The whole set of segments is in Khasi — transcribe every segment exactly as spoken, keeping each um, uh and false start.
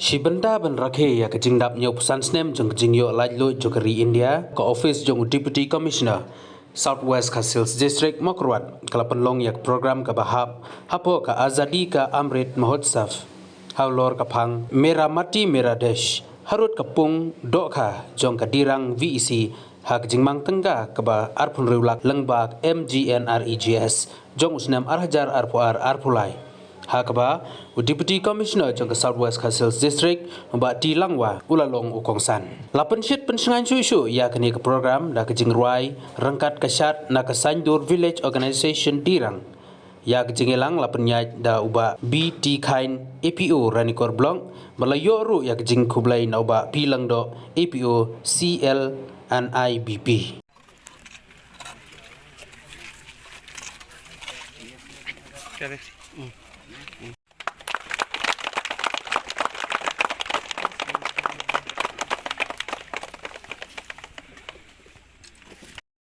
Shi bynta ban rakhe ïa ka jingdap hynñiewphew san snem jong ka jingïoh laitluid jong ka ri India, ka office jong u Deputy Commissioner South West Khasi Hills District Mawkyrwat ka la pynlong ïa ka program kaba hap hapoh ka Azadi Ka Amrit Mahotsav halor ka phang Mera Mati Mera Desh, harud ka pung dohkha jong ka Dirang V E C, ha ka jingmang tyngka kaba arphew lak lyngba M G N R E G S jong u snem ar hajar arphew ar arphew lai. Ha kaba u Deputy Commissioner jong ka South West Khasi Hills District, u Bah T Langwa, u la long u kongsan. La pynshit pynshngaiñ shuh shuh ïa kane ka program da ka jingrwai ryngkat ka shad na ka Saindur Village Organisation Dirang. Ïa ka jingïalang la pynïaid da u Bah B T Khain, A P O Ranikor Block, ba la ïoh ruh ïa ka jingkhublei na u Bah P Lyngdoh, A P O C L and I B P.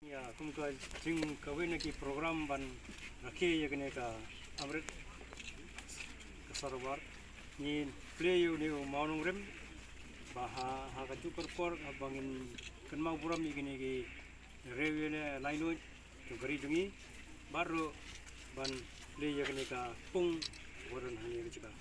Ïa, kum ka jingkawei na ki program ban rakhe ïa kane ka Amrit ka Sarovar, ngin plie ïa une u mawnongrim ba ha, ha kajuh ka por haba ngin kynmaw burom ïa kine ki riew ïa ne laitluid jong ka ri jong ngi, bad ruh ban plie ïa kane ka pung ba don hangne ka jaka.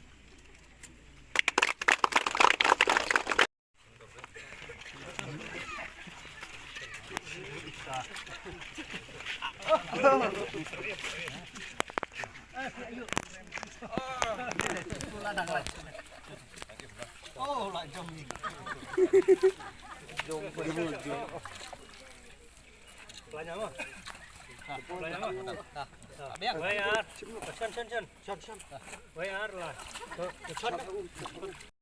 Wei ar. Shon, shon, shon. Wei ar la. Shon.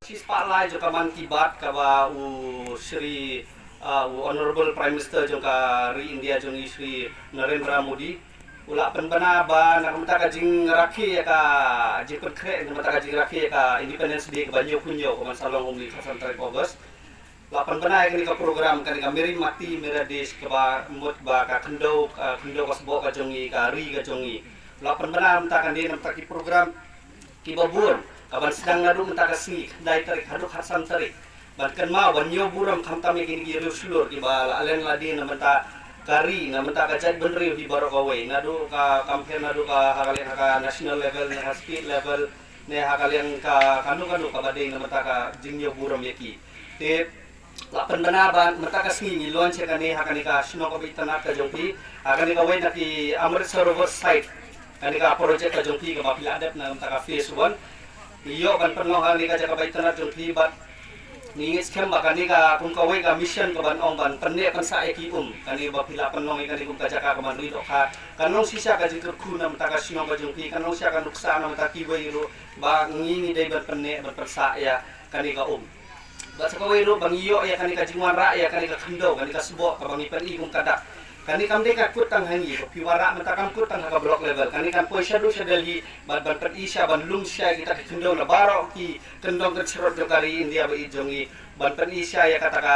Shi spah lai jong ka Mann Ki Baat kaba u Shri, ah, u Honorable Prime Minister jong ka ri India jong ngi, Shri Narendra Modi, u la pynbna ba na ka bynta ka jingrakhe ïa ka jingpynkhreh, na ka bynta ka jingrakhe ïa ka Independence Day kaba hynñiewphew hynñiew kaba sa long ha u khatsan tarik August. La pynbna ïa kane ka program, kane ka Meri Mati Mera Desh, kaba mut ba ka khyndew, ka khyndew ka sboh ka jong ngi, ka ri ka jong ngi. La pynbna mynta kane, na mynta ki program kiba bun, kaban sdang naduh mynta ka sngi khyndai tarik haduh khatsan tarik, ban kynmaw, ban ñiew burom khamtam ïa kine ki riewshlur kiba la len la dien na mynta ka ri, na mynta ka jaitbynriew hi baroh kawei, naduh ka, kam pher naduh ka, ha ka liang ha ka national level ne ha state level, ne ha ka liang ka, kano kano kaba dei na mynta ka jingñiew burom ïa ki. Te la pynbna ba mynta ka sngi ngi launch ïa kane ha kane ka shnong kaba itynnad ka jong phi, ha kane kawei na ki Amrit Sarovar site, kane ka project ka jong phi kaba phi la dep na mynta ka phase one. Ngi ïoh ban pynlong ha kane ka jaka ba itynnad jong phi, bad ngi ngeit skhem ba kane ka kum kawei ka mission kaban ong ban pynneh pynsah ïa ki um, kane ba phi la pynlong ïa kane kum ka jaka kaban ri dohkha, kan long shisha ka jingkyrkhu na mynta ka shnong ka jong phi, kan long shisha ka nuksa na mynta kiwei ruh ba ngi, ngi dei ban pynneh ban pynsah ïa kane ka um. Bad sa kawei ruh ba ngi ïoh ïa kane ka jingwanrah ïa kane ka khyndew, kane ka sboh kaba ngi pyni kum ka dak. Kane kam dei ka kut tang ha ngi, ba phi wanrah mynta kam kut tang ha ka block level. Kane kan poi shaduh sha Delhi, bad ban pyni sha, ban lum sha ïa kita ki khyndew na baroh ki kyndong kynshrut jong ka ri India ba ïeit jong ngi, ban pyni sha ïa kata ka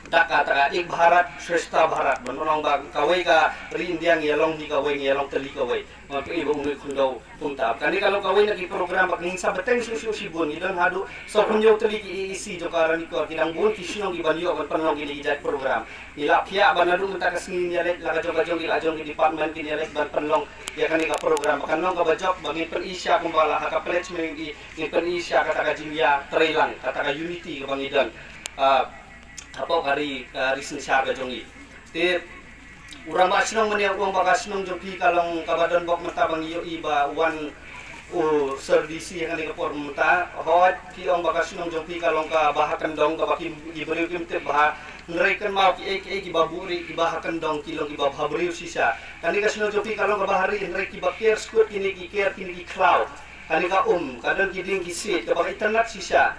dak, kata ka Ek Bharat Shreshtha Bharat, ban ong ba kawei ka ri India ngi ïalong hi kawei, ngi ïalong tylli kawei. Nga pyni ba u ngi khyndew kumta. Kane ka long kawei na ki program ba ngin sa bteng shuh shuh shibun, ngi don haduh sawphew hynñiew tylli ki A E C jong ka Ranikor, ki dang bun ki shnong kiban ïoh ban pynlong kine ki jait program. Ngi la phiah ba naduh mynta ka sngi ngin ïaleit, la ka jong ka jong ki, la jong ki department kin ïaleit ban pynlong ïa kane ka program. Ba kan long kaba jop, ba ngin pyni sha kumba la ha ka pledge mynnin, ngin pyni sha kata ka jingïatreilang, kata ka unity kaba ngi don, ah, hapoh ka ri, ka ri synshar ka jong ngi. Te u rangbah shnong mynne u ong ba ka shnong jong phi ka long kaba don bok mynta, ba ngi ïohi ba wan u Sir D C ha kane ka por mynta. Hooid, phi ong ba ka shnong jong phi ka long kaba ha kyndong, kaba ki, ki briew kim tip bha. Hynrei kynmaw, kiei kiei kiba buhrieh, kiba ha kyndong ki long kiba bhabriew shisha. Kane ka shnong jong phi ka long kaba ha ri, hynrei kiba ker skud kine ki ker, kine ki khlaw. Kane ka um, ka don ki dieng ki siej kaba itynnad shisha.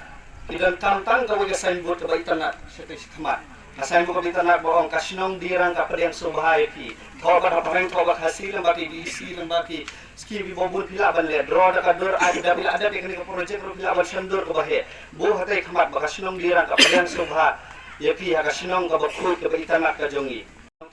Ki donkam tang kawei ka signboard kaba itynnad shatei shakhmat. Ka signboard kaba itynnad ba ong, "Ka shnong Dirang ka pdiang sngewbha ïa phi." Thoh bad ha phareng, thoh bad ha Khasi, lem bad ki D C, lem bad ki skim kiba bun phi lah ban leh. Draw da ka dur, ai da phi lah dep ïa kane ka project ruh phi lah ban shon dur kaba heh. Buh hatei khmat ba, "Ka shnong Dirang ka pdiang sngewbha ïa phi ha ka shnong kaba khuid kaba itynnad ka jong ngi."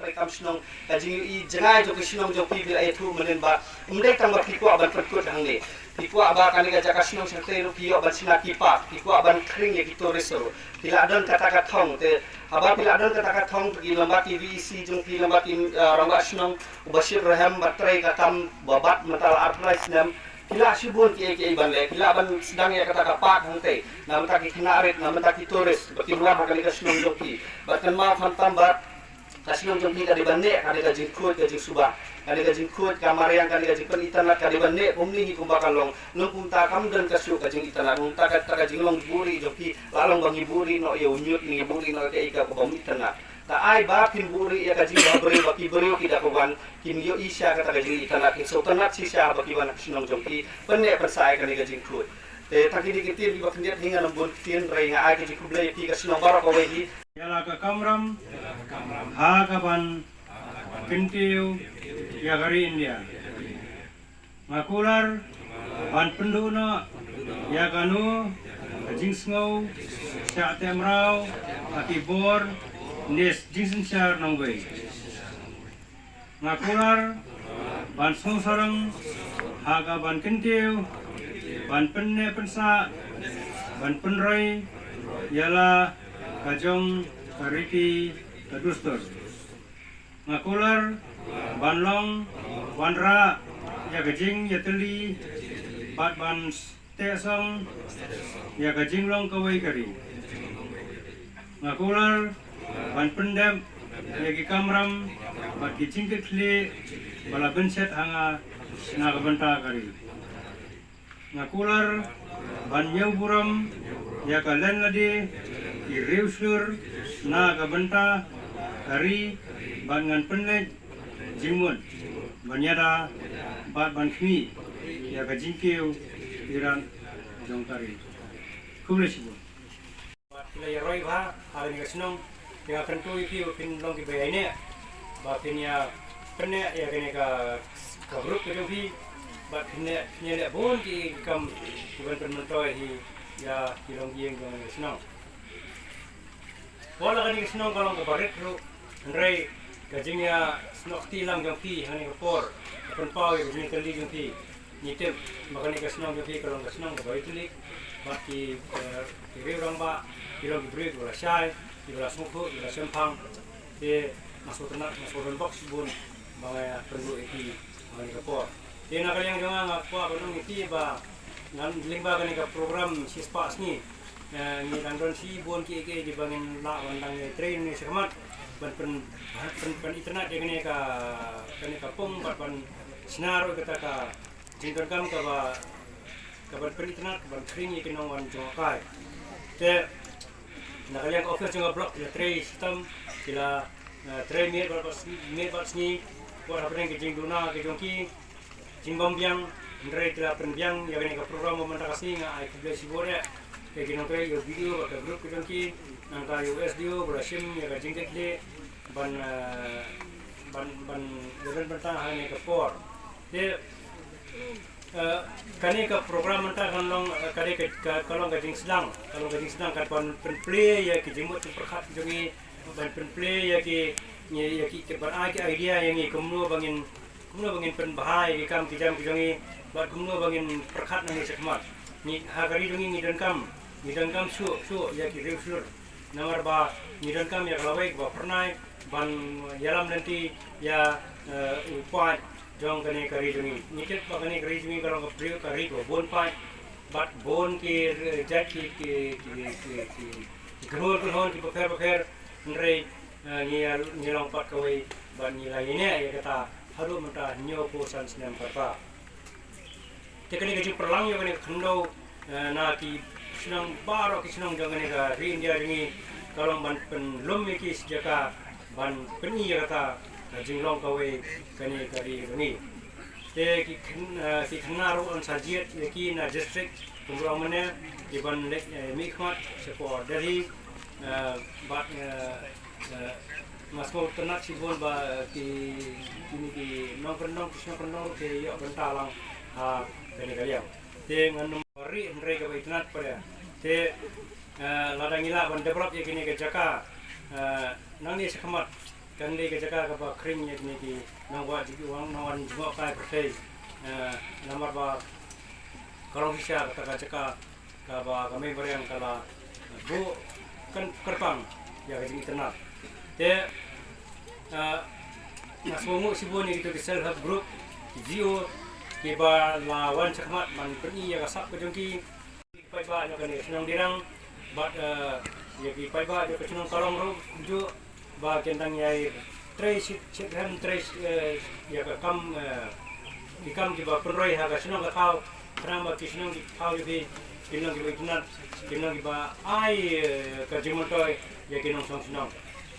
Treikam shnong, ka jingïohi jngai jong ki shnong jong phi phi la ïathuh mynnin ba ym dei tang ba phi kwah ban pynkut hangne. Phi kwah ba kane ka jaka shnong shatei ruh ki ïoh ban shna ki park, phi kwah ban khring ïa ki tourist ruh. Phi la don kata ka thong te, haba phi la don kata ka thong, ki lem bad ki V E C jong phi, lem bad ki, ah, rangbah shnong, u Bashir Rahim, ba trei ka kam ba bat mynta la arphew lai snem. Phi lah shibun kiei kiei ban leh, phi lah ban sdang ïa kata ka park hangtei na bynta ki khynnah rit, na bynta ki tourist ba kin wan ha kane ka shnong jong phi. Bad kynmaw khamtam ba ka shnong jong phi ka dei ban neh, ka dei ka jingkhuid, ka jingsuba, ka dei ka jingkhuid, ka mariang, ka dei ka jingpynitynnad, ka dei ban neh kumne hi kumba ka long. Long kumta kam don ka shuh ka jingitynnad, kumta kata ka jinglong buhrieh jong phi la long ba ngi buhrieh noh ïa u ñiut, ngi buhrieh noh ïa kaei kaei kaba ym itynnad. Ta ai ba phin buhrieh ïa ka jingïabriew ba ki briew ki da ka wan kin ïohi sha kata ka jingitynnad, kin sngewtynnad shisha ba ki wan ha ka shnong jong phi, pynneh pynsah ïa kane ka jingkhuid. Te tang kine ki ktien kiba khyndiat hi, ngam bun ktien, hynrei nga ai ka jingkhublei ïa phi ka shnong baroh kawei hi. Ïa la ka kamram ha ka ban kyntiew ïa ka ri India. Nga kular ban pynduh noh ïa kano ka jingsngew shah teh mraw ha ki bor ne jingsynshar nongwei. Nga kular ban sngewsarong ha ka ban kyntiew, ban pynneh pynsah, ban pynroi ïa la ka jong ka riti ka dustur. Nga kular ban long wanrah ïa ka jingïatylli bad ban teh song ïa ka jinglong kawei ka ri. Nga kular ban pyndep ïa ki kamram bad ki jingkitkhlieh ba la bynshet ha nga na ka bynta ka ri. Nga kular ban ñiew burom ïa ka len lade ki riewshlur na ka bynta ka ri bad ngan pynleit jingmut ban ïada bad ban khmih ïa ka jingkiew irat jong ka ri. Khublei shibun. Bad phi la ïa roi bha ha kane ka shnong, te nga kyntu ïa phi ba phin long kiba ïaineh, ba phin ïa pynneh ïa kane ka, ka group ka jong phi, bad phin ïa, phin ïa leh bun ki kam kiban pynmyntoi hi ïa ki longïing jong kane ka shnong. Wat la kane ka shnong ka long kaba rit ruh, hynrei ka jingïasnoh kti lang jong phi ha kane ka por ka pynpaw ïa ka jingïatylli jong phi. Ngi tip ba kane ka shnong jong phi ka long ka shnong kaba ïatylli bad ki, eh, ki riew rangbah, ki long ki briew kiba la shai, kiba la sngewthuh, kiba la shemphang. Te nga sngewtynnat, nga sngewdon bok shibun ba nga ïa pynduh ïa phi ha kane ka por. Te na ka liang jong nga, nga kwah ban ong ïa phi ba ngan lyngba kane ka program shispah sngi, eh, ngi dang don shibun kiei kiei kiba ngin lah ban dang ïatrei nangne shakhmat ban pyn, pyn, pynitynnad ïa kane ka, kane ka pung bad ban shna ruh kata ka jingdonkam kaba, kaban pynitynnad, kaban khring ïa ki nongwan jngohkai. Te na ka liang ka office jong ka block ki la trei shitom, ki la, eh, trei miet bad, bad sngi, miet bad sngi, wat hapdeng ki jingduna ki jong ki, jingbym biang, hynrei ki la pynbiang ïa kane ka program ba mynta ka sngi. Nga ai khublei shibun ïa ki nongtrei, ïa u B D O bad ka group ki jong ki, nangta ïa u S D O ba la shim ïa ka jingkitkhlieh ban, eh, ban, ban ïa don bynta ha kane ka por. Te, eh, kane ka program mynta kan long, eh, kane ka, ka, ka long ka jingsdang, ka long ka jingsdang katba pynplie ïa ki jingmut jingpyrkhat jong ngi, ban pynplie ïa ki, ïa ki, ki ban ai ki idea ïa ngi kumno ba ngin, kumno ba ngin pynbha ïa ki kam ki jam ki jong ngi, bad kumno ba ngin pyrkhat nangne shakhmat. Ngi ha ka ri jong ngi ngi donkam, ngi donkam shuh shuh ïa ki riewshlur. Namar ba ngi donkam ïa ka lawei kaba phyrnai ban ïalam lynti ïa, eh, u paid jong kane ka ri jong ngi. Ngi tip ba kane ka ri jong ngi ka long ka ri, ka ri kaba bun paid bad bun ki, eh, jait ki, ki, ki kynhun kynhun kiba pher bapher. Hynrei, eh, ngi, ngi long pat kawei bad ngi la ïaineh ïa kata haduh mynta hynñiewphew san snem ka rta. Te kane ka jingpyrlang ïa kane ka khyndew, eh, na ki shnong baroh ki shnong jong kane ka ri India jong ngi ka long ban pynlum ïa ki shi jaka ban pyni ïa kata ka jinglong kawei kane ka ri jong ngi. Te ki khyn-, eh, ki khynnah ruh yn sa jied ïa ki na district kumba ong mynne, ki ban leit, eh, mihkhmat sha por Delhi, eh, bad, eh, eh, nga sngewtynnat shibun ba, eh, ki, kine ki nongkyndong, ki shnong kyndong ruh ki ïoh bynta lang ha kane ka liang. Te ngan ym rieh hynrei kaba itynnad pat ïa. Te, eh, lada ngi lah ban develop ïa kine ki jaka, eh, nangne shakhmat, Kan dei ka jaka kaba khring ïa kine ki nongwad jingwan, nongwan jngohkai pyrthei. Eh, namar ba ka long shisha kata ka jaka kaba ka mei mariang ka la buh kan kyrpang ïa ka jingitynnad. Te, eh, nga sngewnguh shibun ïa kito ki self help group, V O, kiba la wan shakhmat ban pyni ïa ka sap ka jong ki. Paidbah jong kane ka shnong Dirang bad, eh, ïa ki paidbah jong ka shnong Kalong ruh, ju ba kin dang ïai trei shit, shit hem trei, eh, ïa ka kam, eh, ki kam kiba pynroi ha ka shnong ka thaw, khnang ba ki shnong ki thaw jong ki kin long kiba itynnad, kin long kiba ai, eh, ka jingmyntoi ïa ki nongshong shnong.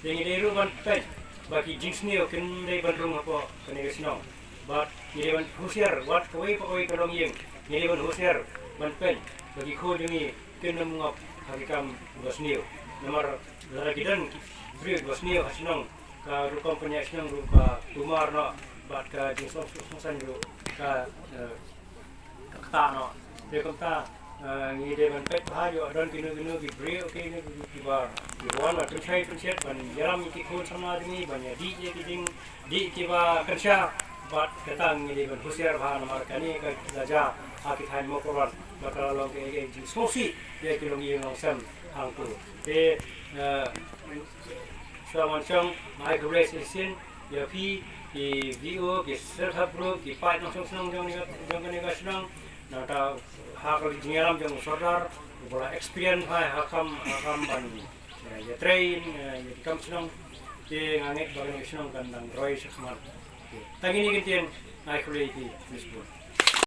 Te ngi dei ruh ban peit ba ki jingsniew kin dei ban rung hapoh kane ka shnong. Bad ngi dei ban husiar, wat kawei pa kawei ka longïing, ngi dei ban husiar ban peit ba ki khun jong ngi kin ym ngop ha ki kam ba sniew. Namar lada ki don ki briew ba sniew ha shnong, ka rukom pynïaid shnong ruh ka tumar noh, bad ka jingsngewsih sngewsih ruh ka, eh, ka ktah noh. Te kumta, eh, ngi dei ban peit bha ïoh don kino kino ki briew, kino kino kiba, kiba wan ban pynshai pynshet ban ïalam ïa ki khun samla jong ngi, ban ïadih ïa ki jingdih kiba kynsha. Bad kata ngi dei ban husiar bha namar kane ka la jia ha ki thaiñ Mawkyrwat bad ka la long kaei kaei jingsngewsih ïa ki longïing longsem hangto. Te, eh, shuwa ban shong, nga ai khublei shisien ïa phi ki V O, ki self help group, ki paid nongshong shnong jong kane ka, jong kane ka shnong. Nangta ha ka jingïalam jong u Sordar uba la experience bha ha kam, ha kam ban, eh, ïatrei, eh, ïa ki kam shnong. Te nga ngeit ba kane ka shnong kan dang roi shakhmat. Te tang kine ki ktien, nga ai khublei ïa phi, phi sbun.